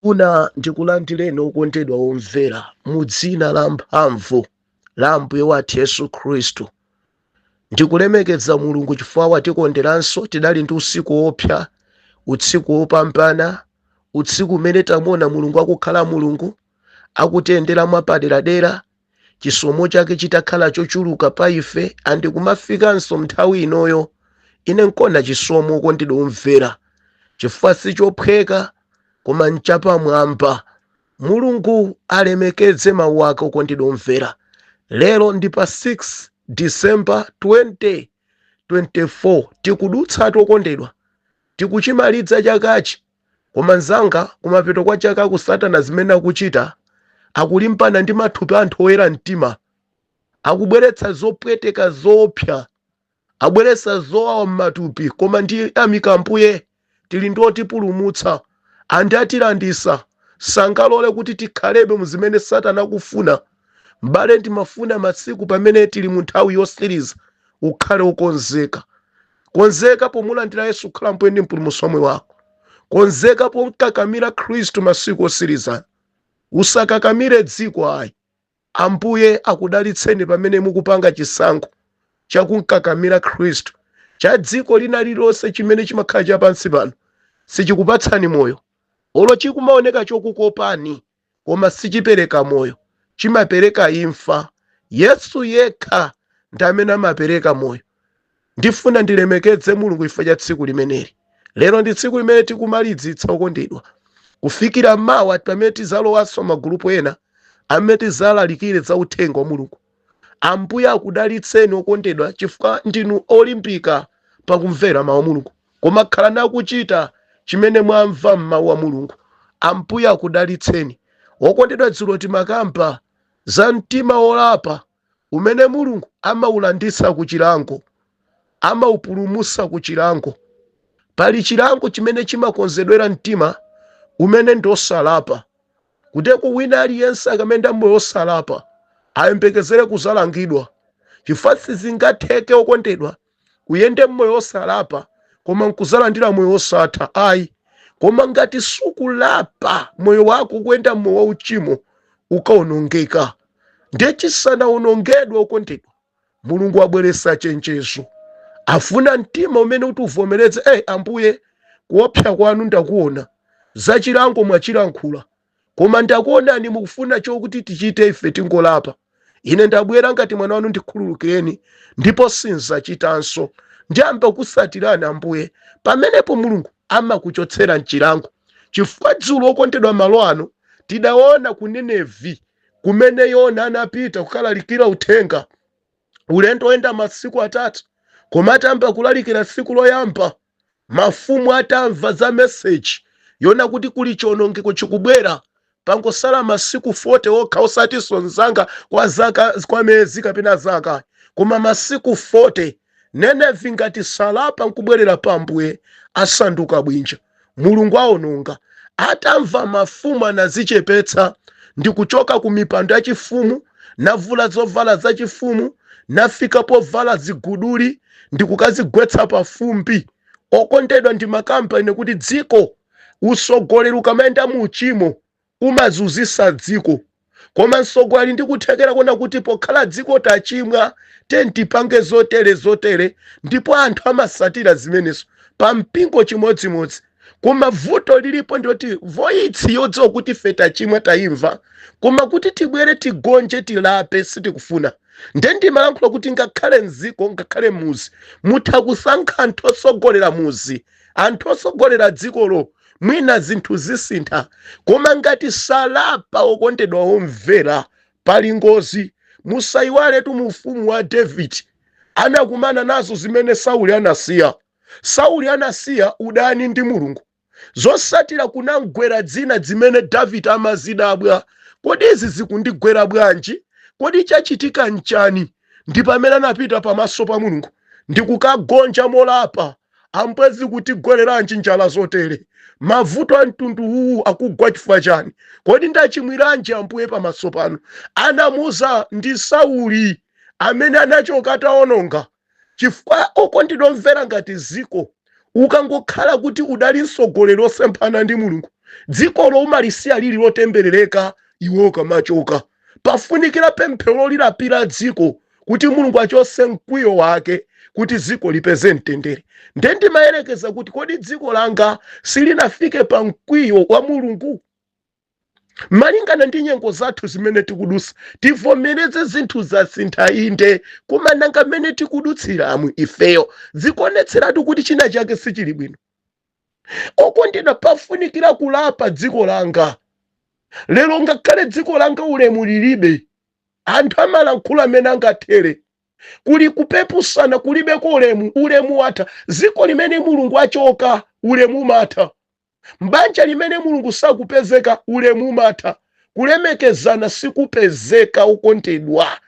Ndifuna ndikulandireni okondedwa omvera mu dzina la mphamvu la Ambuye wathu Yesu Khristu. Ndikulemekeza Mulungu chifukwa watikonderanso. Tidali ndi usiku wopsa, usiku wopambana, usiku umene tamuona Mulungu akukhala Mulungu, akutiyendera mwapaderadera, chisomo chake chitakhala chochuluka pa ife, andikumafikanso nthawi inoyo. Ine nkona chisomo, okondedwa omvera, chifukwa sichophweka koma nchapamwamba. Mulungu alemekedze mawu ake. Okondedwa omvera, lero ndi pa 6 December 2024. Tikudutsatu okondedwa, tikuchimaliza chakachi. Koma mzanga, kumapeto kwa chaka ku Satana zimene akuchita, akulimbana ndi mathupi anthu oyera mtima, akubweretsa zopweteka zoopsa, abweretsa zowawa m'matupi. Koma ndiyamika Ambuye, tili ndi otipulumutsa, andatilandisa, sangalole kuti tikhalebe mu zimene Satana akufuna. M'bale, ndimafuna masiku pamene tili mu nthawi yosiriza ukhale wokonzeka. Konzeka pomulandira Yesu kukhala Mbuye ndi Mpulumutsi wa moyo wako. Konzeka pomkakamira Khristu masiku osirizana. Usakakamire dziko ayi. Ambuye akudalitseni pamene mukupanga chisankho chakumkakamira Khristu. Cha dziko lina lililonse chimene chimakhala chapansi pano sichikupatsani moyo, olo chikumaoneka chokukopani, koma sichipereka moyo, chimapereka imfa. Yesu yekha ndi amene amapereka moyo. Ndifuna ndilemekedze Mulungu chifukwa cha tsiku limeneli. Lero ndi tsiku limene tikumalizitsa, okondedwa, kufikira mawa pamene tizalowanso magulupu ena amene tizalalikire za uthenga wa Mulungu. Ambuye akudalitseni okondedwa, chifukwa ndinu olimbika pakumvera mawu a Mulungu, koma khala nakuchita chimene mwamva m'mawu a Mulungu. Ambuye akudalitseni okondedwa. Dzulo timakamba za mtima wolapa umene Mulungu amaulanditsa ku chilango, amaupulumutsa ku chilango. Pali chilango chimene chimakonzedwera mtima umene ndi osalapa. Kuteko wina aliyense akamenda moyo osalapa ayembekezere kuzalangidwa, chifukwa sizingatheke okondedwa kuyende moyo osalapa koma nkuzalandira moyo osatha ayi. Koma ngati sukulapa, moyo wako kuyenda moyo wauchimo, ukaonongeka. Ndiye chisanawonongedwe, okondedwa, Mulungu abweretsa chenjezo. Afuna mtima umene kuti uvomereze: "Hey, Ambuye, kuopsa kwanu ndakuona, zachilango mwachilankhula, koma ndakuonani mukufuna chokuti tichite ife tingolapa. Ine ndabwera ngati mwana wanu, ndikhululukireni ndipo sinzachitanso, ndiyamba kusatirani Ambuye." Pamenepo Mulungu amakuchotsera mchilango. Chifukwa dzulo, okondedwa, malo ano tidaona ku Nenevi kumene Yona anapita kukalalikira uthenga, ulendo oyenda masiku 3. Koma atamba kulalikira tsiku loyamba, mafumu atamva za meseji yona kuti kuli chiwonongeko chikubwera, pangosala masiku 40 okha, osatinso mzanga kwa zaka, kwa miyezi kapena zaka, koma masiku 40, Nenevi ngati salapa nkubwerera pa Ambuye asanduka bwinja, Mulungu aononga. Atamva mafumu anazichepetsa ndi kuchoka ku mipando yachifumu, navula zovala zachifumu, nafika povala ziguduli ndi kukazigwetsa pa fumbi. Okondedwa, ndi makampani kuti dziko usogoleri ukamayenda mu uchimo umazunzitsa dziko. Koma mtsogoleri ndi kuthekera kuona kuti pokhala dziko tachimwa, tipange zotere zotere, ndipo anthu amasatira zimenezo. Pa mpingo chimodzimodzi. Koma vuto lilipo ndiyoti voice yodziwa kuti ife tachimwa tayimva, koma kuti tibwere tigonje tilape sitikufuna. Nde ndimalankhula kuti ngakhale mziko, ngakhale muzi, mutha kusankha anthu osogolera muzi, anthu osogolera dzikolo, mwina zinthu zisintha. Koma ngati salapa, okondedwa omvera, pali ngozi. Musayiwaletu mu ufumu wa David anakumana nazo zimene Sauli anasiya. Sauli anasiya udani ndi Mulungu. Zosatira kunamgwera dzina zimene David amazidabwa: "Kodi izi zikundigwera bwanji? Kodi chachitika nchani?" Ndi pamene anapita pamaso pa Mulungu ndikukagonja molapa: "Ambuye, zikutigwereranji njala zotere? Mavuto a mtundu uwu akugwa chifukwa chani? Kodi ndachimwiranji Ambuye pamaso pano?" Anamuza ndi Sauli amene anachoka ataononga. Chifukwa okondedwa omvera, ngati ziko ukangokhala kuti udali mtsogoleri osemphana ndi Mulungu, Dzikolo umalisiya lili lotemberereka iwe ukamachoka. Pafunikira pemphero lolilapira dziko kuti Mulungu achotse mkwiyo wake kuti dziko lipeze mtendere. Nde ndimayerekeza kuti kodi dziko langa silinafike pa mkwiyo wa Mulungu? Malingana ndi nyengo zathu zimene tikudusa, tivomereze zinthu zasintha inde, koma nanga mmene tikudutsiramu ifeyo zikuonetseratu kuti china chake sichili bwino. Okondedwa, pafunikira kulapa dziko langa. Lero ngakhale dziko langa ulemu lilibe, anthu amalankhula amene angathere, kuli kupepusana, kulibeko ulemu, ulemu watha. Dziko limene Mulungu achoka, ulemu umatha. Mbanja limene Mulungu sakupezeka, ulemu umatha. Kulemekezana sikupezeka. Okondedwa,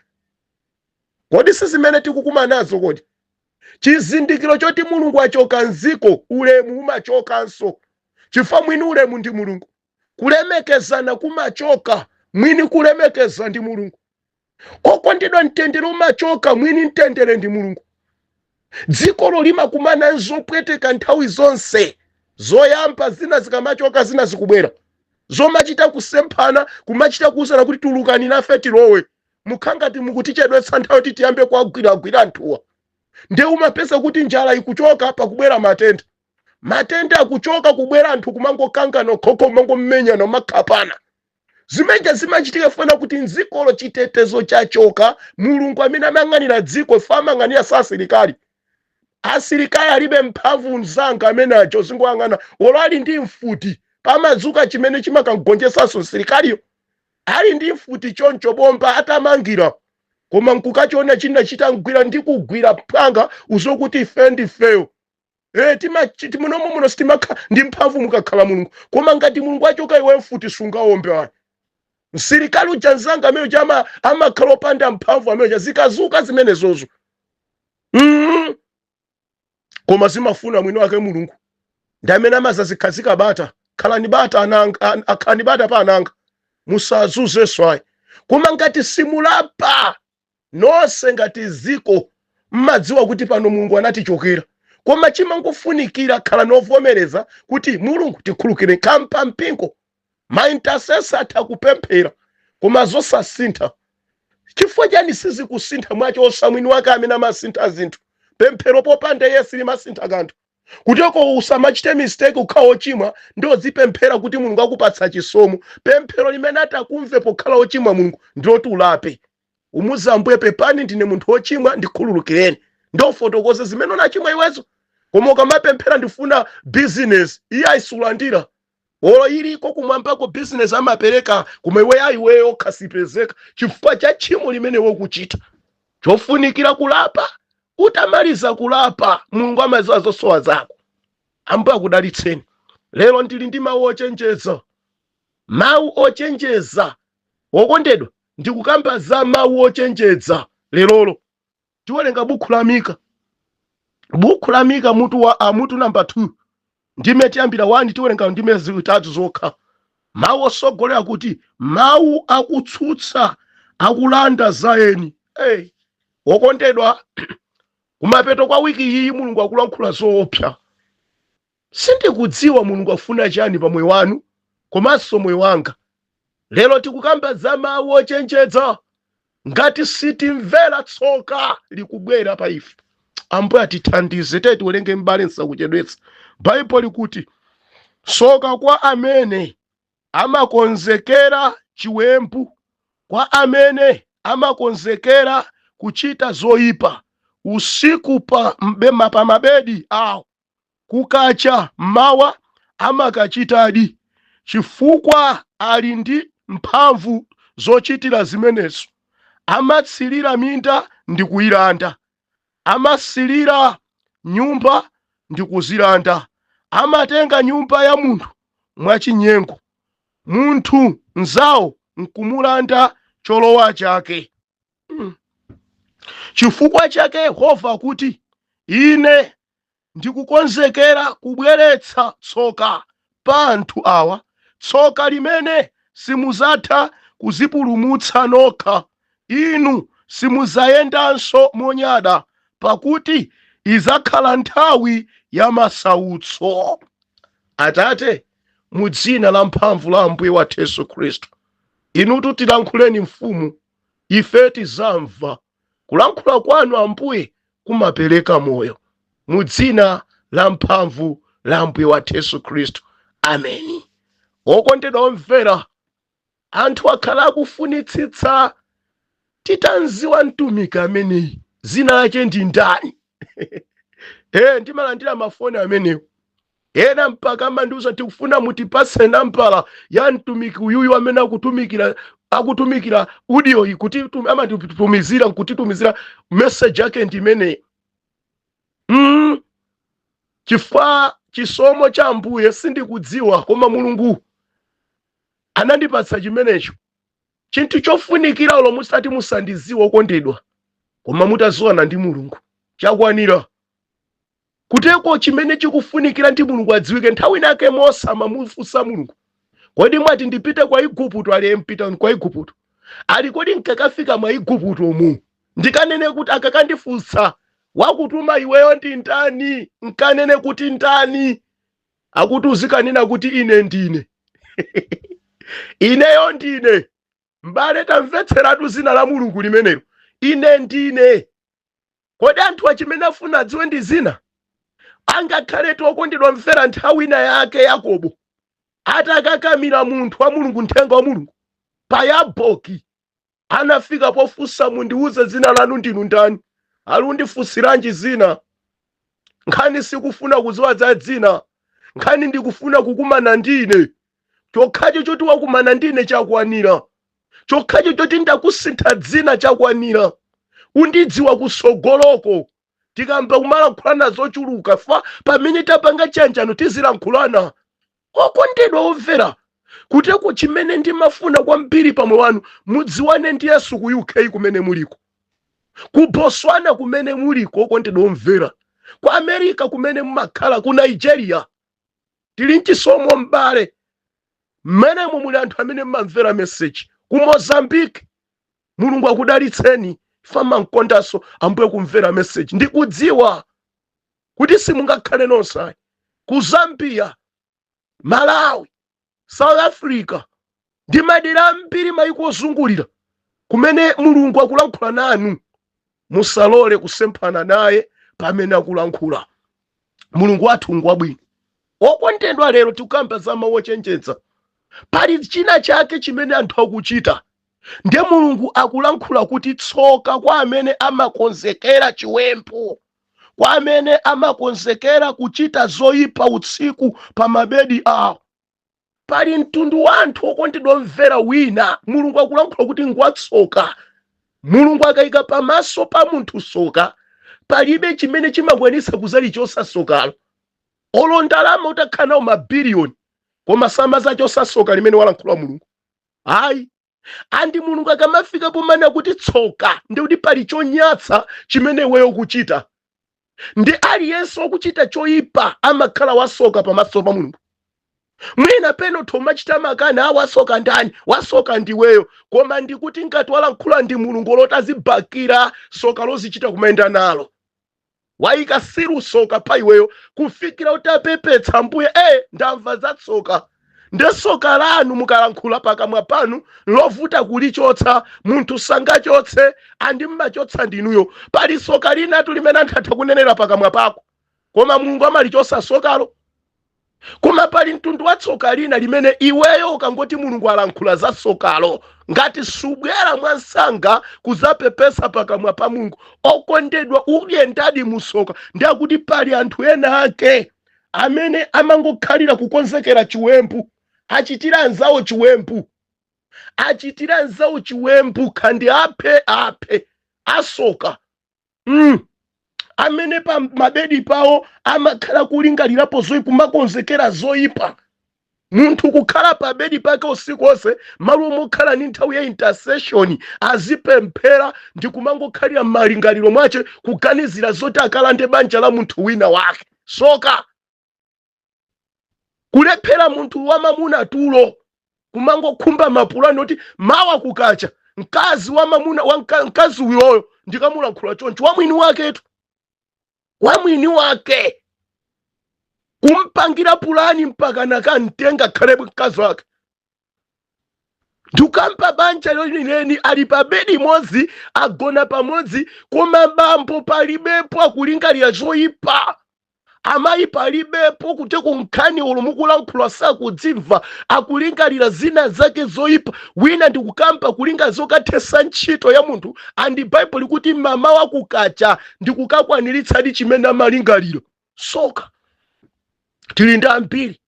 kodi si zimene tikukumana nazo? Kodi chizindikiro choti Mulungu achoka mdziko, ulemu umachokanso, chifukwa mwini ulemu ndi Mulungu. Kulemekezana kumachoka, mwini kulemekeza ndi Mulungu. Okondedwa, mtendere umachoka, mwini mtendere ndi Mulungu. Dzikolo limakumana nzopweteka nthawi zonse. Zoyamba zina zikamachoka, zina zikubwera, zomachita kusemphana, kumachita kuwuzana kuti tulukani nafe tilowe, mukhangati mukutichedwetsa nthawi kuti tiyambe kuwagwiragwira anthuwa. Ndiye umapeza kuti njala ikuchoka, pakubwera matenda, matenda akuchoka, kubwera anthu kumangokangana khokho, kumangommenyana, kumakhapana. Zimeja zimachitika fana kuti mdzikolo chitetezo chachoka. Mulungu amene amayang'anira dziko, ife amayang'anira sa asilikali. Asilikali alibe mphamvu, mzanga, amene acho zingoyang'ana. Olo ali ndi mfuti, pamadzuka chimene chimakangonjetsanso msilikaliyo. Ali ndi mfuti choncho, bomba atamangira, koma nkukachiona china chitangwira ndi kugwira phanga uzokuti ife ndifeyo. Munomo muno sitimakha ndi mphamvu mukakhala Mulungu. Koma ngati Mulungu achoka, iwe mfuti sungaombe ayi. Msilikali uja, mzanga, amene uja amakhala opanda mphamvu amene uja zikazuka zimenezozo. Koma zimafuna mwini wake Mulungu ndi amene amazazikhazika bata. Khalani bata ananga, khalani bata pa ananga, musazuzenso ayi. Koma ngati simulapa nonse ngati ziko, mmadziwa kuti pano Mulungu anatichokera. Koma chimangofunikira khala novomereza kuti Mulungu tikhulukire. Kampa mpingo, ma intercessor atha kupemphera koma zosasintha. Chifukwa chani sizikusintha? Mwachosa mwini wake amene amasintha zinthu. Pemphero popanda iye silimasintha kanthu. Kuteko usamachite mistake ukhala wochimwa ndozipemphera kuti Mulungu akupatsa chisomo. Pemphero limene atakumve pokhala wochimwa Mulungu ndiloti ulape, umuze Ambuye, "Pepani, ndine munthu wochimwa, ndikhululukireni," ndofotokoze zimene unachimwa iwezo. Koma ukamapemphera ndifuna business, iye ayisulandira. Olo iliko kumwambako business amapereka, koma iwe ayiweyo khasipezeka chifukwa cha tchimo limene wokuchita. Chofunikira kulapa. Utamaliza kulapa, Mulungu amadziwa zosowa zako. Ambuye akudalitseni. Lero ndili ndi mawu ochenjeza, mawu ochenjeza. Wokondedwa, ndikukamba za mawu ochenjeza lerolo. Tiwerenga buku la Mika, buku la Mika mutu wa mutu namba 2, ndime tiyambira 1, tiwerenga ndime zitatu zokha. Mawu osogolera kuti mawu akutsutsa akulanda zaeni. Hey, wokondedwa, kumapeto kwa wiki iyi Mulungu akulankhula zoopsa. Sindikudziwa Mulungu afuna chani pa moyo wanu komanso moyo wanga. Lero tikukamba za mawu ochenjeza. Ngati sitimvera, tsoka likubwera pa ife. Ambuye atithandize. Tiye tiwerenge, m'bale, nsakuchedwetsa. Baibulo likuti, "Tsoka kwa amene amakonzekera chiwembu, kwa amene amakonzekera kuchita zoyipa usiku pa pa mabedi awo, kukacha mmawa amakachitadi, chifukwa ali ndi mphamvu zochitira zimenezo. Amatsirira minda ndi kuyilanda, amasilira nyumba ndi kuzilanda, amatenga nyumba ya munthu mwachinyengo, munthu mzawo nkumulanda cholowa chake." Chifukwa chake Yehova akuti, "Ine ndikukonzekera kubweretsa tsoka pa anthu awa, tsoka limene simuzatha kuzipulumutsa nokha. Inu simuzayendanso monyada, pakuti izakhala nthawi ya masautso." Atate, Mu dzina la mphamvu la Ambuye wathu Yesu Khristu, inutu tilankhuleni mfumu, ife tizamva. Kulankhula kwanu Ambuye kumapereka moyo. Mu dzina la mphamvu la Ambuye wathu Yesu Khristu, ameni. Okondedwa omvera, anthu akhala akufunitsitsa titanziwa mtumiki ameneyi zina lake ndi ndani. Ndimalandira mafoni amenewo, ena mpaka amandiuza, "Tikufuna mutipatse nambala ya mtumiki uyuyu amene akutumikira audio iyi," kuti amatitumizira nkutitumizira message yake ndi imeneyi. Chifukwa chisomo cha Ambuye sindikudziwa, koma Mulungu anandipatsa chimenecho, chinthu chofunikira. Olo musati musandiziwe, okondedwa, koma mutaziwana ndi Mulungu chakwanira. Kuteko chimene chikufunikira ndi Mulungu adziwike. Nthawi inake Mose amamufunsa Mulungu, "Kodi mwati ndipite kwa Igupto?" Ali, "Mpita kwa Igupto." Ali, "Kodi nkakafika mwa Igupto mu ndikanene kuti akakandifunsa, 'Wakutuma iweyo ndi ndani?' nkanene kuti ndani?" Akuti, "Uzikanena kuti Ine ndine, ineyo ndine." Mbale, tamvetseratu zina la Mulungu limenelo, Ine ndine. Kodi anthu achimene afuna adziwe ndi zina? Angakhale, okondedwa mvera, nthawi ina yake Yakobo atakakamira munthu wa Mulungu, mthenga wa Mulungu, pa Yaboki, anafika pofunsa, "Mundiuze dzina lanu, ndinu ndani?" Ali, "Undifunsiranji zina? Nkhani sikufuna kudziwa za dzina, nkhani ndikufuna kukumana ndine. Chokhacho choti wakumana ndine chakwanira, chokhacho choti ndakusintha dzina chakwanira. Undidziwa kusogoloko, tikamba kumalankhulana zochuluka fa pamene tapanga chiyanjano tizilankhulana." Okondedwa omvera, kuteko chimene ndimafuna kwambiri pamwe wanu, mudziwane ndi Yesu. Ku UK kumene muliko, ku Botswana kumene muliko, okondedwa omvera, ku America kumene mumakhala, ku Nigeria, tili mchisomo m'bale, mmenemo muli anthu amene mmamvera message, ku Mozambique, Mulungu akudalitseni. Famankondanso Ambuye kumvera message. Ndikudziwa kuti simungakhale nonse. Ku Zambia, Malawi, South Africa ndi madera ambiri, maiko ozungulira kumene Mulungu akulankhula nanu, musalole kusemphana naye pamene akulankhula. Mulungu wathu ngwabwino. Okondedwa, lero tikukamba za mawu ochenjeza. Pali china chake chimene anthu akuchita, ndiye Mulungu akulankhula kuti tsoka kwa amene amakonzekera chiwembu, kwa amene amakonzekera kuchita zoyipa usiku pa mabedi awo. Pali mtundu wa anthu, okondedwa mvera, wina Mulungu akulankhula kuti ngwatsoka. Mulungu akayika pamaso pa munthu soka, palibe chimene chimakwanisa kuzalichosa sokalo. Olo ndalama utakhala nawo mabiliyoni, koma samazachosa soka limene walankhula Mulungu, ayi. Andi Mulungu akamafika pomana kuti tsoka, ndikuti pali chonyatsa chimene iweyo kuchita, ndi aliyense wakuchita choyipa amakhala wasoka pamaso pa Mulungu. Mwina peno thomachita makani, a wasoka ndani? Wasoka ndiweyo. Koma ndikuti ngati walankhula ndi Mulungu, lotazibakira soka lozichita kumayenda nalo, wayika siru soka pa iweyo kufikira utapepetsa, "Ambuye, ndamva za tsoka." Nde soka lanu mukalankhula pakamwa panu lovuta kulichotsa, munthu sangachotse, andi mmachotsa ndinuyo. Pali soka linatu limene anthu atha kunenera pakamwa pako, koma Mulungu amalichotsa sokalo. Koma pali mtundu wa tsoka lina limene iweyo ukangoti Mulungu alankhula za sokalo, ngati subwera mwansanga kuzapepesa pakamwa pa Mulungu, okondedwa, uyendadi musoka. Ndi akuti pali anthu ena ake amene amangokhalira kukonzekera chiwembu, achitira anzawo chiwembu, achitira anzawo chiwembu, khandi aphe aphe, asoka. Amene pa mabedi pawo amakhala kulingalirapo zoyipa, kumakonzekera zoyipa. Munthu kukhala pa bedi pake usiku wonse, malo omwe ni nthawi ya intercession azipemphera, ndi kumangokhalira m'malingaliro mwache kuganizira zoti akalande banja la munthu wina wake. Soka. Kulephera munthu wamamuna tulo, kumangokhumba mapulani oti mawa kukacha mkazi wamamuna wa mkazi uyoyo ndikamulankhula choncho, wamwini waketu, wamwini wake. Kumpangira pulani mpaka nakamtenga khale mkazi wake. Ndikamba banja lenileni, ali pa bedi imodzi, agona pamodzi, koma bambo palibepo, akulingalira zoyipa. Amayi palibepo, kuti kunkhani olo mukulankhula sakudzimva, akulingalira zina zake zoyipa. Wina ndikukamba kulinga zokathesa ntchito ya munthu, and Baibulo likuti mamawa kukacha ndikukakwaniritsadi chimene amalingalira. Soka tili ndi ambiri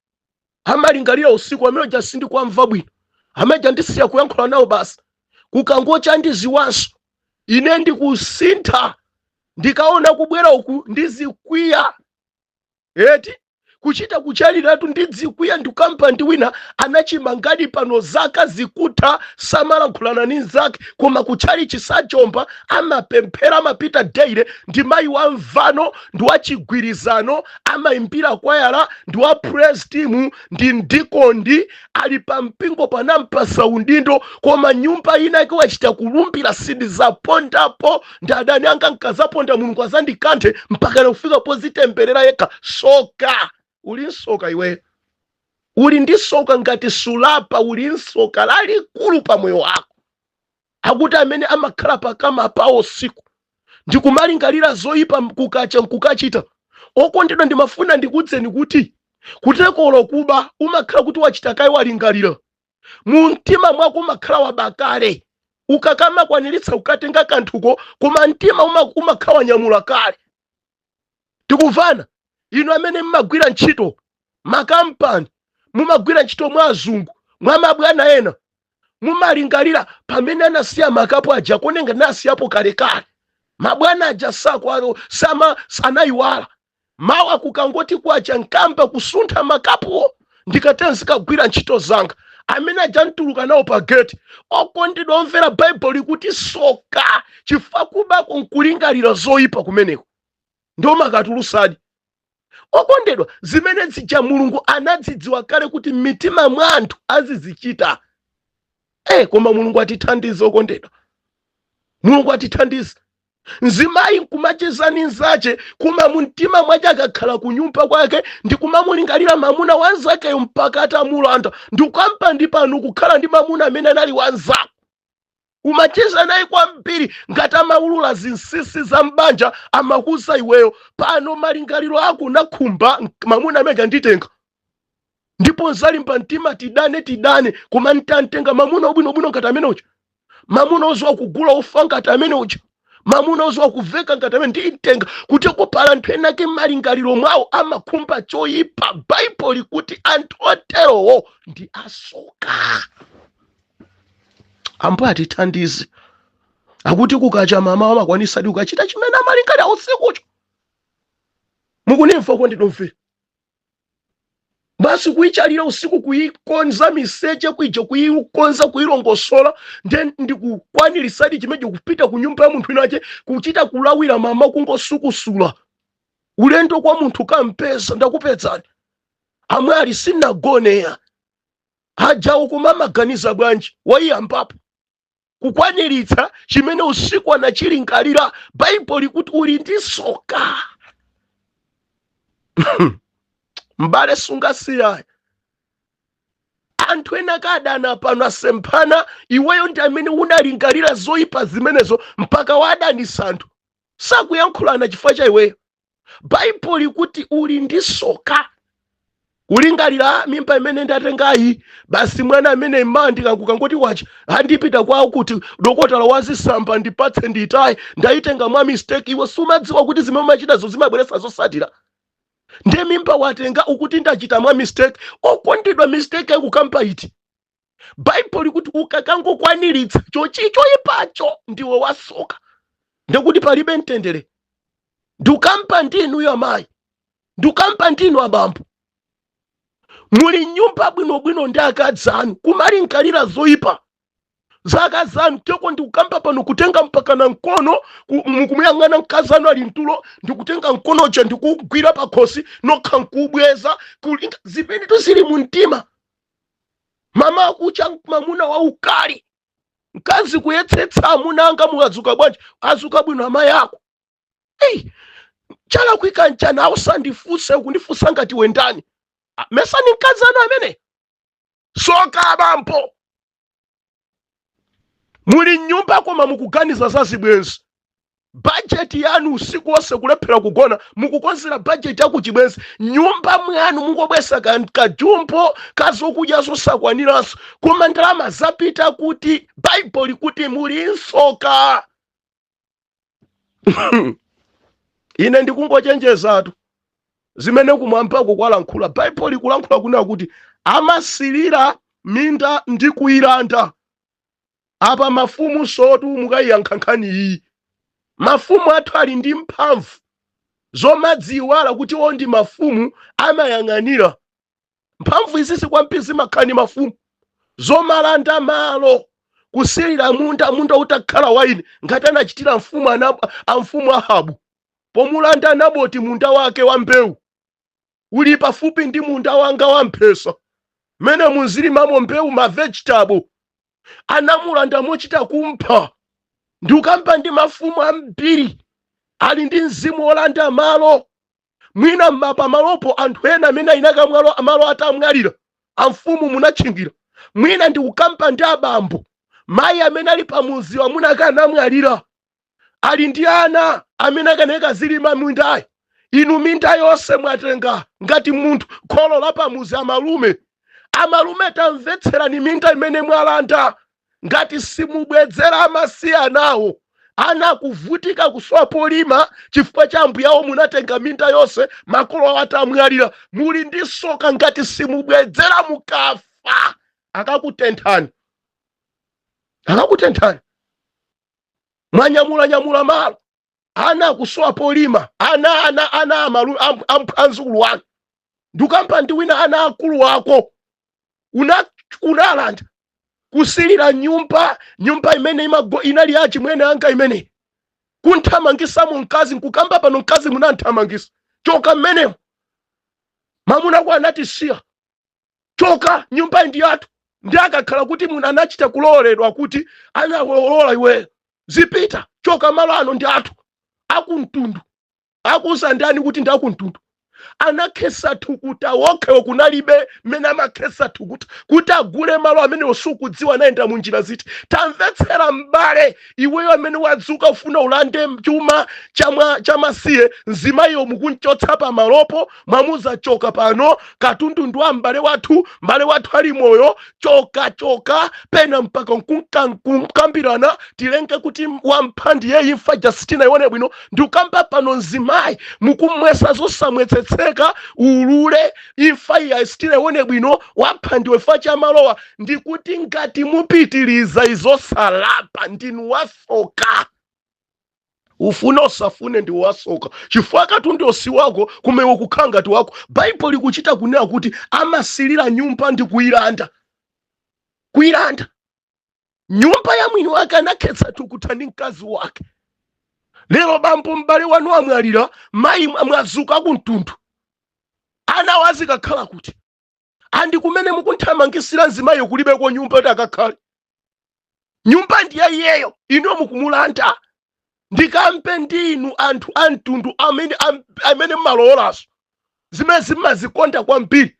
amalingalira usiku, amene ja sindikwamva bwino, ameja ndisiya kuyankhula nawo basi, kukangocha ndiziwanso ine ndikusintha, ndikaona kubwera uku ndizikwiya eti, kuchita kuchaliratu ndidzikwiya. Ndikamba ndi wina anachimangadi pano, zaka zikutha samalankhulana ni nzake, koma kutchali chisajomba, amapemphera, amapita daily, ndi mayi wa mvano, ndi wachigwirizano, amayimbira kwayala, ndi wa praise team, ndi ndikondi, ali pa mpingo panampasa udindo, koma nyumba ina wachita kulumbira, sindizapondapo ndi adani anga, nkazaponda Mulungu azandikanthe, mpaka nakufika pozitemberera yekha. Soka, uli nsoka iwe, uli ndi soka ngati sulapa, uli nsoka lalikulu pa moyo wako. Akuti amene amakhala pakama pawo usiku ndikumalingalira zoyipa, kukacha nkukachita. Okondedwa, ndimafuna ndikudzeni kuti kutekolo kuba umakhala kuti wachita kayi, walingalira mu mtima mwako, umakhala wabakale, ukakamakwaniritsa ukatenga kanthuko, koma mtima umakhala wanyamula kale. Tikuvana inu amene mmagwira ntchito makampani, mumagwira ntchito mwa azungu, mwa mabwana ena, mumalingalira pamene anasiya makapu aja, konenga nasiyapo kalekale, mabwana aja sako sama anayiwala. Mawa kukangoti kwacha nkamba kusuntha makapuwo, ndikatera zikagwira ntchito zanga, amene aja ntuluka nawo pa gate. Okondedwa omvera, Baibulo likuti soka, chifukwa kubako nkulingalira zoyipa kumeneko, ndo makatulusadi. Okondedwa, zimene zija Mulungu anadzidziwa kale kuti m'mitima mwa anthu azizichita. Koma Mulungu atithandize. Okondedwa, Mulungu atithandize. Mzimayi nkumachezani nzache, koma mumtima mwache akakhala kunyumba kwake ndikumamulingalira mamuna wanzakeyo mpaka atamulanda. Ndikukampa ndi pano kukhala ndi mamuna amene anali wanzako, umacheza naye kwambiri, ngati amaulula zinsinsi za mbanja amakuza iweyo, pano malingaliro ako unakhumba mamuna amene anditenga, ndipo nzalimba mtima, tidane tidane, koma ntantenga mamuna wabwinobwino ngati amene uja, mamuna oziwa kugula ufa ngati amene uja, mamuna oziwa kuveka ngati amene nditenga. Kuti kupala anthu enake malingaliro mwawo amakhumba choyipa. Baibulo likuti anthu oterowo ndi asoka. Ambuye atithandize. Akuti kukacha mama amakwanisadi kukachita chimene amalingalira usikucho. Mukunimva kondidomvera? Basi kuichalira usiku, kuikonza miseche kuija, kuikonza, kuilongosola, nde ndikukwanirisadi chimenecho, kupita ku nyumba ya munthu inache, kuchita kulawira mama, kungosukusula ulendo kwa munthu, kampesa, ndakupedzani amwe ali sinagoneya ajawo, kumamaganiza bwanji waiyambapo kukwaniritsa chimene usiku anachilingalira. Baibulo likuti uli ndi soka, mbale, sungasiyayi. Anthu ena kadana pano asemphana, iweyo ndi amene unalingalira zoyipa zimenezo mpaka wadanisa anthu, sakuyankhulana chifukwa cha iweyo. Baibulo likuti uli ndi soka. Kulingalira mimba imene ndatengayi, basi mwana amene mma ndikangoti wacha andipita kwawo kuti dokotala wazisamba ndipatse nditaye, ndayitenga mwa mistake. Iwe sumadziwa kuti zimene umachitazo zimabweretsa zosatira. Ndiye mimba watenga, ukuti ndachita mwa mistake. Okondedwa, mistake yakukamba iti? Baibulo likuti ukakangokwaniritsa chochi choyipacho, ndiwe wasoka, ndikuti palibe mtendere. Ndikamba ndinuyo amayi, ndikamba ndinu abambo, muli nyumba bwinobwino ndi akazi anu, kumalingalira zoyipa za akazi anu. Teko ndikukamba pano kutenga mpaka na mkono, mukumuyang'ana mkazi anu ali mtulo, ndikutenga mkonoja ndikugwira pakhosi nokha nkubweza, kulinga zimene zili mu mtima. Mama akucha mamuna waukali, mkazi kuyetsetsa, amuna anga mukadzuka bwanji? Azuka bwino amayi ako. Ei, Chalakwika nchani? Ausandifunse, ukundifunsa ngati wendani? Ah, mesa ni mkazi anu amene soka. Abambo muli mnyumba koma mukuganiza za zibwenzi. Bajeti yanu usiku wonse kulephera kugona, mukukonzera bajeti yaku chibwenzi. Nyumba mwanu mungobwesa kajumbo kazokudya zosakwaniranso, koma ndalama zapita kuti? Baibulo likuti muli nsoka. Ine ndikungochenjezatu zimene kumwambako kwalankhula. Baibulo likulankhula kunena kuti amasilira minda ndi kuyilanda. Apa mafumu sotu mukayiyankha nkhani iyi. Mafumu athu ali ndi mphamvu zomadziwala kuti iwo ndi mafumu, amayang'anira. Mphamvu izizi kwambiri zimakhala ndi mafumu, zomalanda malo, kusilira munda, munda utakhala waine, ngati anachitira mfumu amfumu Ahabu pomulanda Naboti munda wake wa mbewu. Uli pafupi ndi munda wanga wa mphesa mene munzilimamo mbewu, ma vegetable, anamulanda mochita kumpha. Ndikukamba ndi mafumu ambiri ali ndi mzimu wolanda malo. Mwina pamalopo anthu ena amene ayinaka malo atamwalira, amfumu munatchingira. Mwina ndikukamba ndi abambo, mayi amene ali pamuziwa, amuna anamwalira, ali ndi ana amene akaneka zilima mindayo. Inu minda yonse mwatenga ngati munthu kholo la pamuzi. Amalume, amalume, tamvetserani. Minda imene mwalanda, ngati simubwedzera amasiya nawo, ana akuvutika kusowa polima chifukwa cha ambuyawo. Munatenga minda yonse makolo awo atamwalira. Muli ndi soka ngati simubwedzera. Mukafa akakutenthani, akakutenthani. Mwanyamulanyamula malo, ana akusowa polima, ana anzukulu wanu. Ndikamba ndi wina, ana akulu ako unalanda, kusilira nyumba, nyumba imene inali ya chimwene anga imene kunthamangisamo mkazi. Nkukamba pano mkazi munanthamangisa, choka mmenemo. Mamuna ko anati siya, choka, nyumba ndi yathu. Ndi akakhala kuti munthu anachita kuloledwa kuti analola iwe zipita, choka, malo ano ndi athu akumtundu. Akuza ndani kuti ndi akumtundu? Anakhesa thukuta wokhewo, kunalibe mmene amakhesa thukuta kuti agule malo amene sukudziwa anayenda mu njira ziti. Tamvetsera m'bale, iweyo amene wadzuka ufuna ulande chuma chamasiye, mzimayiyo mukunchotsa pamalopo, mwamuza choka pano, katundu ndi wa m'bale wathu, m'bale wathu ali moyo, choka, choka. Pena mpaka nkukambirana tilenge kuti wampha ndiye imfa Justina ione bwino. Ndikukamba pano mzimayi mukumwesa zosamwetsetseka, ulule imfa iya Justina ione bwino, wapha ndiwe fa chamalowa. Ndikuti ngati mupitiliza izosalapa, ndinu wasoka. Ufune usafune, ndi wasoka, chifukwa katundu si wako, kumewe kukhala ngati wako. Baibulo likuchita kunena kuti amasilira nyumba ndi kuyilanda, kuyilanda nyumba ya mwini wake, anakhetsa thukuta ndi mkazi wake. Lero bambo, m'bale wanu amwalira, mayi mwazuka kumtundu, ana wazikakhala kuti? Andi kumene mukunthamangisira mzimayiyo kulibeko nyumba kuti akakhale. Nyumba ndi ya iyeyo, ino mukumulanda. Ndikambe ndinu anthu a mtundu amene mmalowolaso zimene zimazikonda kwambiri,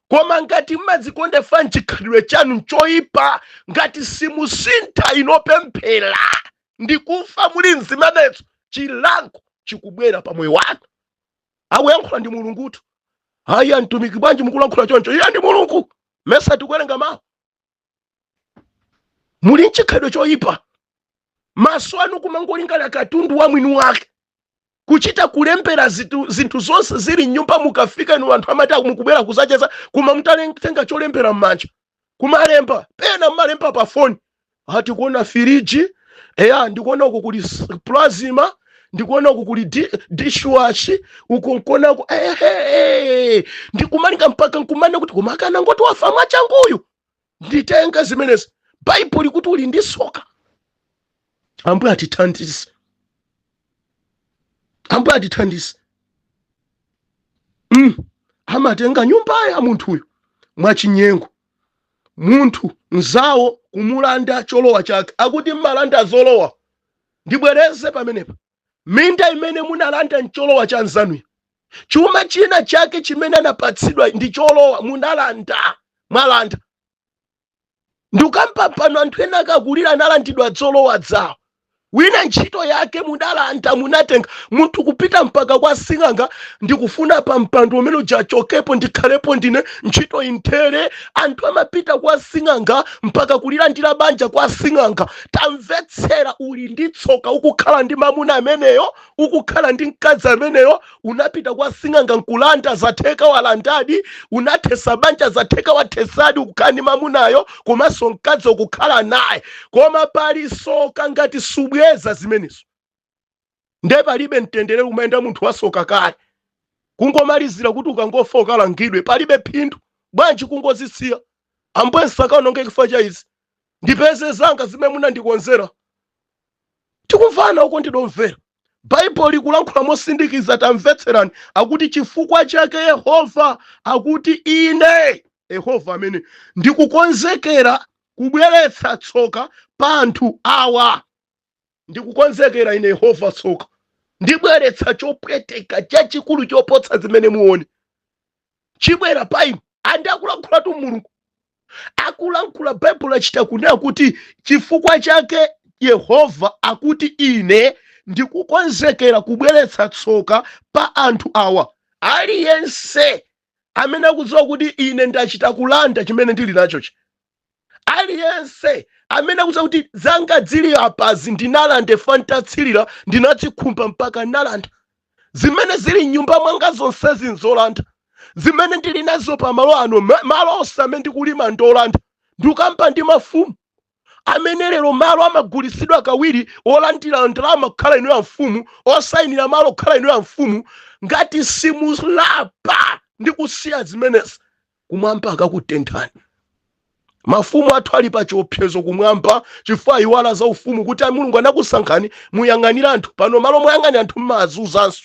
koma ngati mmazikonda fa nchikhalidwe chanu nchoyipa, ngati simusintha inopemphera ndikufa muli mzimenezo, chilango chikubwera pa moyo wanu. Akuyankhula ndi Mulungutu. Aya, mtumiki, bwanji mukulankhula choncho? Iye ndi Mulungu, mesa tikuwerenga mawu? Muli nchikhalidwe choyipa, maso anu kumangolingana katundu wa mwini wake, kuchita kulembera zinthu zonse zili mnyumba. Mukafika inu, anthu amati mukubwera kuzacheza, koma mutatenga cholembera m'manja kumalemba, pena mmalemba pa foni, ati kuona firiji, eya, ndikuona uku kuli plasma, ndikuona uku kuli dishwash, uku nkuonako, ehe, ndikumalinga mpaka nkumane kuti kumakana ngoti wafa mwachanguyu, nditenga zimenezi. Baibulo likuti uli ndi soka. Ambuye atithandize, Ambuye atithandize. Amatenga nyumba ya munthuyo mwachinyengo, munthu mzawo kumulanda cholowa chake. Akuti mmalanda zolowa. Ndibwereze pamenepa. Minda imene munalanda ncholowa cha nzanuyo, chuma china chake chimene anapatsidwa ndi cholowa, munalanda, mwalanda. Ndikamba pano anthu ena akakulira analandidwa zolowa zawo. Wina ntchito yake munalanda, munatenga. Munthu kupita mpaka kwa sing'anga, "Ndikufuna pa mpando umene ujachokepo, ndikhalepo ndine, ntchito inthere." Anthu amapita kwa sing'anga mpaka kulilandira banja kwa sing'anga. Tamvetsera, uli ndi tsoka ukukhala ndi mamuna ameneyo, ukukhala ndi mkazi ameneyo. Unapita kwa sing'anga nkulanda, zatheka, walandadi. Unathesa banja, zatheka, wathesadi. Ukukhala ndi mamunayo komanso mkazi ukukhala naye, koma pali soka ngati subweza zimenezo. Nde palibe mtendere, umayenda munthu wasoka kale, kungomalizira kuti ukangofa ukalangidwe, palibe phindu. Bwanji kungozisiya? Ambuye, nsakaononge chifukwa cha izi, ndipeze zanga zimene munandikonzera. Tikumvana uko? Ndidomvera Baibulo likulankhula mosindikiza. Tamvetserani, akuti chifukwa chake Yehova akuti, "Ine Yehova amene ndikukonzekera kubweretsa tsoka pa anthu awa. Ndikukonzekera ine Yehova tsoka, ndibweretsa chopweteka chachikulu chopotsa zimene muone chibwera pa inu." Andi akulankhulatu Mulungu, akulankhula Baibulo, achita kunena kuti chifukwa chake Yehova akuti, "Ine ndikukonzekera kubweretsa tsoka pa anthu awa." Aliyense amene akudziwa kuti ine ndachita kulanda chimene ndili nachochi, aliyense amene akudziwa kuti zanga zili apazi ndinalande fantatsirira, ndinadzikhumba mpaka ndinalanda, zimene zili mnyumba mwanga zonsezi nzolanda, zimene ndili nazo pamalo ano, malo onse amene ndikulima ndolanda. Ndikamba ndi mafumu amene lero malo amagulisidwa kawiri, olandira ndalama kukhala inu ya mfumu, osayinira malo kukhala inu ya mfumu. Ngati simulapa ndi kusiya zimenezi, kumwamba akakutenthani. Mafumu athu ali pa chiopsezo kumwamba chifukwa iwala za ufumu, kuti Mulungu anakusankhani muyang'anire anthu. Pano malo moyang'anira anthu mmazunzanso,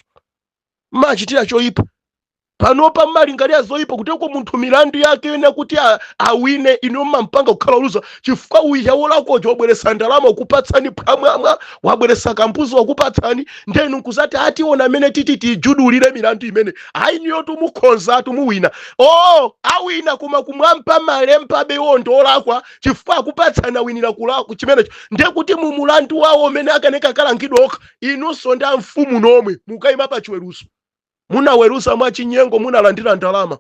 mmachitira choyipa. Panopa mmalingalira zoyipa kuteko munthu milandu yake yene kuti awine, inu mmampanga kukhala oluza chifukwa uja wolakocho wabweresa ndalama kupatsani phwamwamwa, wabweresa kambuzi wakupatsani. Ndiye inu nkuzati ationa amene titi tijudulire milandu imene ayi, niyo tumukhonza, tumuwina. Oh, awina, koma kumwamba malemba bewo ndolakwa chifukwa akupatsani, awinira kulakwa chimenecho. Ndiye kuti mu mulandu wawo umene akaneka kalangidwa okha, inunso ndi amfumu nomwe mukayima pa chiweruzo. Munaweruza mwachinyengo, munalandira ndalama.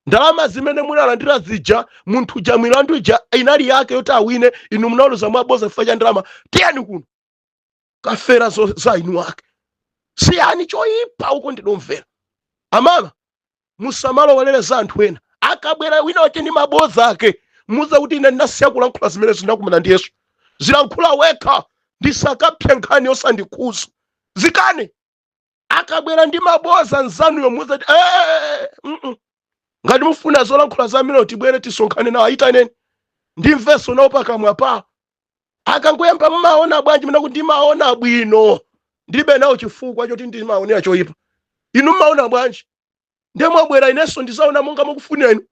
Ndalama zimene munalandira zija, munthu ja milandu ija inali yake yoti awine, inu munaweruza mwaboza chifukwa cha ndalama. Tiyeni kuno kafera za inu ake. Siyani choyipa uko. Ndidomvera amama, musamalowelere za anthu ena. Akabwera wina wache ndi maboza ake, muza kuti ine ndinasiya kulankhula zimene zinakumana ndi Yesu. Zilankhula wekha, ndisakapse nkhani yosandikhuza, zikane. Akabwera ndi maboza nzanuyo, muzati Ngati mufuna zolankhula zamene, tibwere tisonkhane nawo, ayitaneni ndimvenso nawo pakamwa pawo. Akangoyamba, "Mmaona bwanji?" Mena kuti ndimaona bwino, ndilibe nawo chifukwa choti ndimaonera choyipa. Inu mmaona bwanji? Ndiye mwabwera, inenso ndizaona monga mukufunira inu.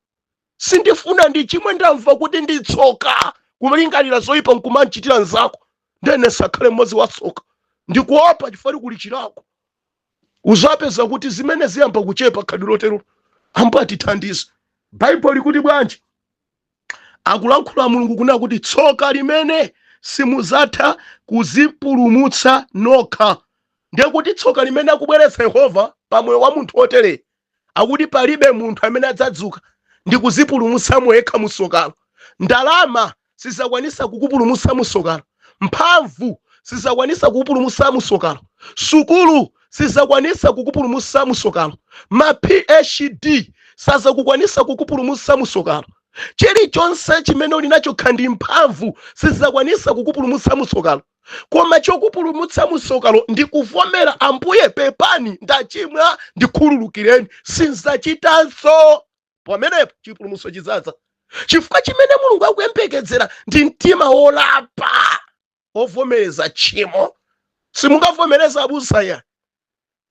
Sindifuna ndi chimwe, ndamva kuti nditsoka kulingalira zoyipa nkumanchitira nzako. Ndene sakhale mmodzi wa tsoka, ndikuopa chifukwa kuli chilako. Uzapeza kuti zimene ziyamba kuchepa khadi lotero. Ambuye atithandize. Baibulo likuti bwanji? Akulankhula Mulungu kunena kuti tsoka limene simuzatha kuzipulumutsa nokha. Ndiye kuti tsoka limene akubweretsa Yehova pamoyo wa munthu wotere, akuti palibe munthu amene adzadzuka ndi kuzipulumutsa yekha musokalo. Ndalama sizakwanisa kukupulumutsa musokalo, mphamvu sizakwanisa kukupulumutsa musokalo, sukulu sizakwanisa kukupulumutsa musokalo, ma PhD sazakukwanisa kukupulumutsa musokalo. Chilichonse chimene uli nacho khandi mphamvu sizakwanisa kukupulumutsa musokalo. Koma chokupulumutsa musokalo ndi kuvomera, "Ambuye, pepani, ndachimwa, ndikhululukireni, sinzachitanso." Pamenepo chipulumutso chidzaza, chifukwa chimene Mulungu akuyembekezera ndi mtima wolapa, ovomereza tchimo. Simungavomereza abusa ya.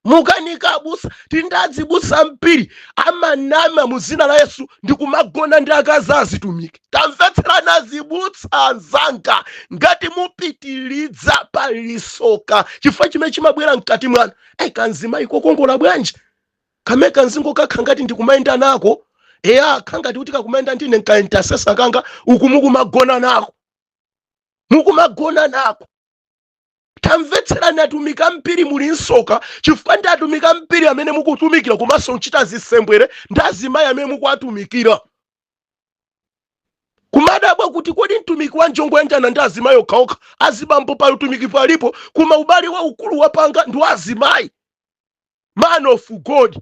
Mukanika abusa. Tili ndi azibusa ambiri amanama mu zina la Yesu ndi kumagona ndi akazi azitumiki. Tamvetserani azibusa anzanga, ngati mupitilidza pali soka, chifukwa chimene chimabwera mkati mwanu, ei, kanzimayi kokongola bwanji kamene kanzingo kakha ngati ndikumayenda nako, eya, khangati kuti kakumayenda ndine nka intercessor kanga, uku mukumagona nako, mukumagona nako. Tamvetserani atumiki ambiri, muli msoka, chifukwa ndi atumiki ambiri amene mukutumikira komanso kuchita zisembwere ndi azimayi amene mukuwatumikira. Kumadabwa kuti kodi mtumiki wa njongo yanjana ndi azimayi okhaokha, azibambo pa utumiki palipo, koma ubale waukulu wapanga ndi wa azimayi. Man of God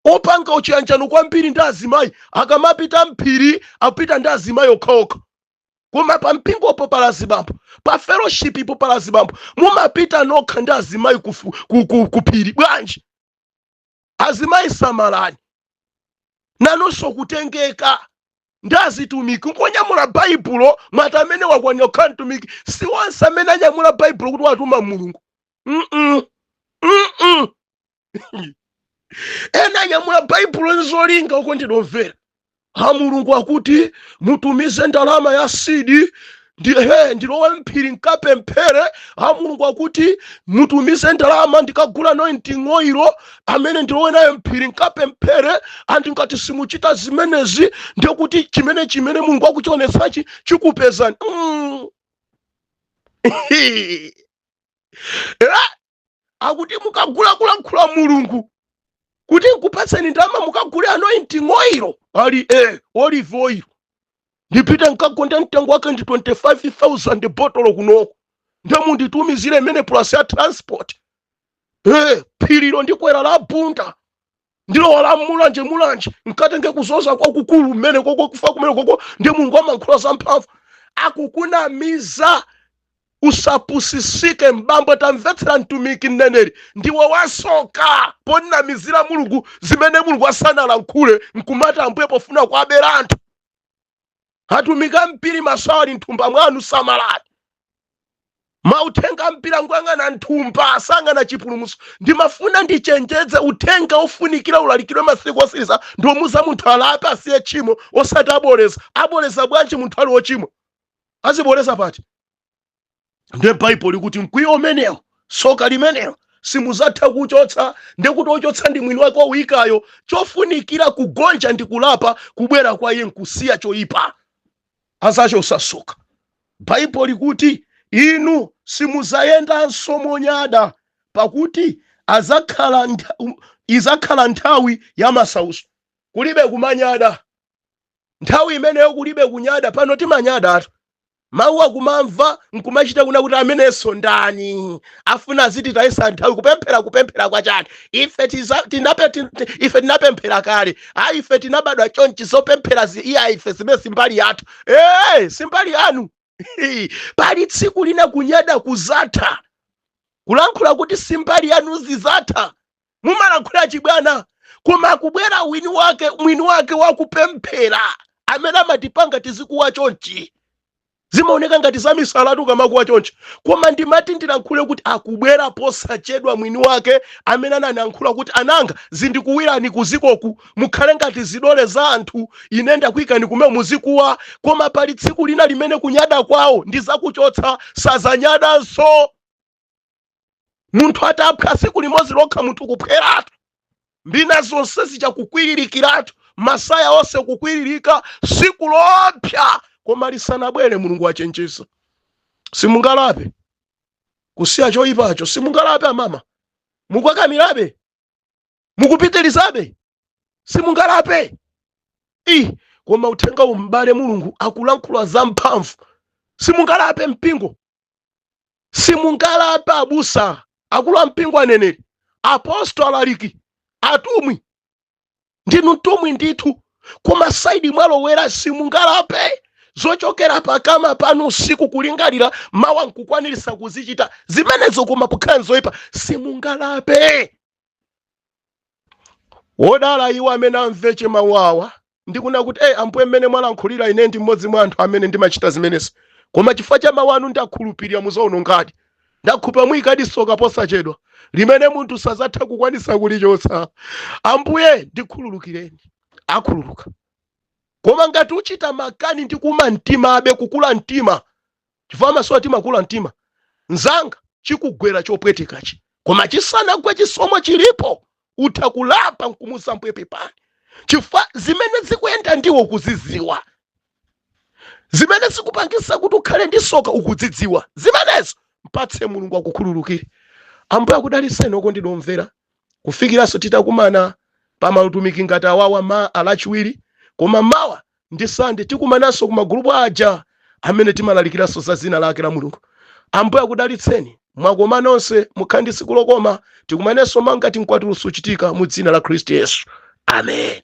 opanga uchiyanjano kwambiri ndi azimayi, akamapita mphiri apita ndi azimayi okhaokha, koma pa mpingopo pala azibambo, pa fellowship ipo pala azibambo, mumapita nokha ndi azimayi kuphiri bwanji? Azimayi, samalani nanunso kutengeka ndi azitumiki nkonyamula Baibulo. Mwati amene wakwanira kukhala mtumiki, si onse amene anyamula Baibulo kuti watuma Mulungu. Mm-mm. Mm-mm. Ena anyamula Baibulo nzolinga. Okondedwa omvera, ha, Mulungu akuti mutumize ndalama ya seed ndi he ndilowe mphiri nkapemphere. Ha, Mulungu akuti mutumize ndalama ndikagula anointing oil amene ndilowe nayo mphiri nkapemphere. Anthu, ngati simuchita zimenezi, ndikuti chimene Mulungu akuchionetsachi chikupezani. Akuti mukagula, kulankhula Mulungu kuti nkupatseni ndalama mukagule anointing oil, ali olive oil, ndipite nkagonde, mtengo wake ndi 25,000 botolo kunoko, nde munditumizire imene plus ya transport. Phirilo ndikwera la Bunda, ndilowa la Mulanje, Mulanje nkatenge kuzoza kwakukulu mmene koko kufa kumene koko ndi Mulungu amankhula zamphamvu. Akukunamiza, usapusisike mbambo. Tamvetsera mtumiki, mneneri, ndiwe wasoka ponamizira Mulungu zimene Mulungu asanalankhule, nkumati Ambuye, pofuna kuabera anthu. Atumiki ambiri maso ali mthumba mwanu, samalani. Mauthenga ambiri anguyang'ana nthumba, asang'ana chipulumutso. Ndimafuna ndichenjeze, uthenga ofunikira ulalikidwe masiku osiriza ndiomuza munthu alape, asiye tchimo, osati aboleza. Aboleza bwanji munthu ali wochimwa? Aziboleza pati? Ndiye Baibulo likuti mkwiyo umenewo, soka limenelo, simuzatha kuchotsa, ndekuti ochotsa ndi mwini wake owikayo. Chofunikira kugonja ndi kulapa, kubwera kwa iye nkusiya choyipa, azachosa soka. Baibulo likuti inu simuzayendanso monyada, pakuti izakhala nthawi ya masauso. Kulibe kumanyada nthawi imeneyo, kulibe kunyada. Pano timanyada atu, mawu akumamva nkumachita kuna kuti amenenso ndani afuna aziti tayesa nthawi kupemphera. Kupemphera kwachani? Ife ife tinapemphera kale. A, ife tinabadwa chonchi, zopemphera iya, ife zimene simbali yathu. Simbali yanu. Pali tsiku lina kunyada kuzatha, kulankhula kuti simbali yanu zizatha. Mumalankhula chibwana, koma akubwera wini wake, mwini wake wakupemphera amene amatipanga tizikuwa chonchi. Zimaoneka ngati zamisalatu kamakuwa chonchi, koma ndimati ndilankhule kuti akubwera posachedwa mwini wake amene ananyankhula kuti ananga zindikuwirani kuzikoku, mukhale ngati zidole za anthu, ine ndakuyikani kumene muzikuwa. Koma pali tsiku lina limene kunyada kwawo ndizakuchotsa, sazanyadanso. Munthu atapha tsiku limodzi lokha, munthu kuphweratu, mbina zonse zichakukwiririkiratu, masaya onse kukwiririka, siku lopsa. Koma lisanabwere, Mulungu achenjeza. Simungalape kusiya choyipacho? Simungalape amama? Mukwakamirabe, mukupitirizabe, simungalape i. Koma uthenga umbale, Mulungu akulankhula zamphamvu. Simungalape mpingo? Simungalape abusa, akulu ampingo, aneneri, apostol, alaliki, atumwi? Ndinu mtumwi ndithu, koma side mwalowera simungalape. Zochokera pakama pano usiku kulingalira, mawa nkukwanirisa kuzichita zimenezo, koma pokhala nzoyipa simungalape. Wodala iwo amene amveche mawu awa ndikuna kuti, "Hey, Ambuye, mmene mwalankhulira, ine ndi mmodzi mwa anthu amene ndimachita zimenezi, koma chifukwa cha mawu anu ndakhulupirira." Muzaonongadi. Ndakhupa muyikadi soka posachedwa limene munthu sazatha kukwanisa kulichotsa. Ambuye, ndikhululukireni. Akhululuka. Koma ngati uchita makani ndi kuma mtima abe, kukula mtima, chifukwa masowa timakula mtima, mzanga, chikugwera chopwetekachi. Koma chisanagwe, chisomo chilipo, utha kulapa nkumuza Ambuye pepani, chifukwa zimene zikuyenda ndiwo ukuziziwa, zimene zikupangisa kuti ukhale ndi soka ukuzidziwa zimenezo. Mpatse Mulungu akukhululukire. Ambuye akudalitseni, okondedwa omvera, kufikiranso titakumana pa mautumiki ngati awawa ma Alachiwiri. Koma mawa ndi Sande tikumananso ku magulupu aja amene timalalikiranso za zina lake la Mulungu. Ambuye akudalitseni. Mwakoma nonse, mukhale ndi tsiku lokoma. Tikumanenso mangati mkwatulo suchitika, mu dzina la Khristu Yesu, amen.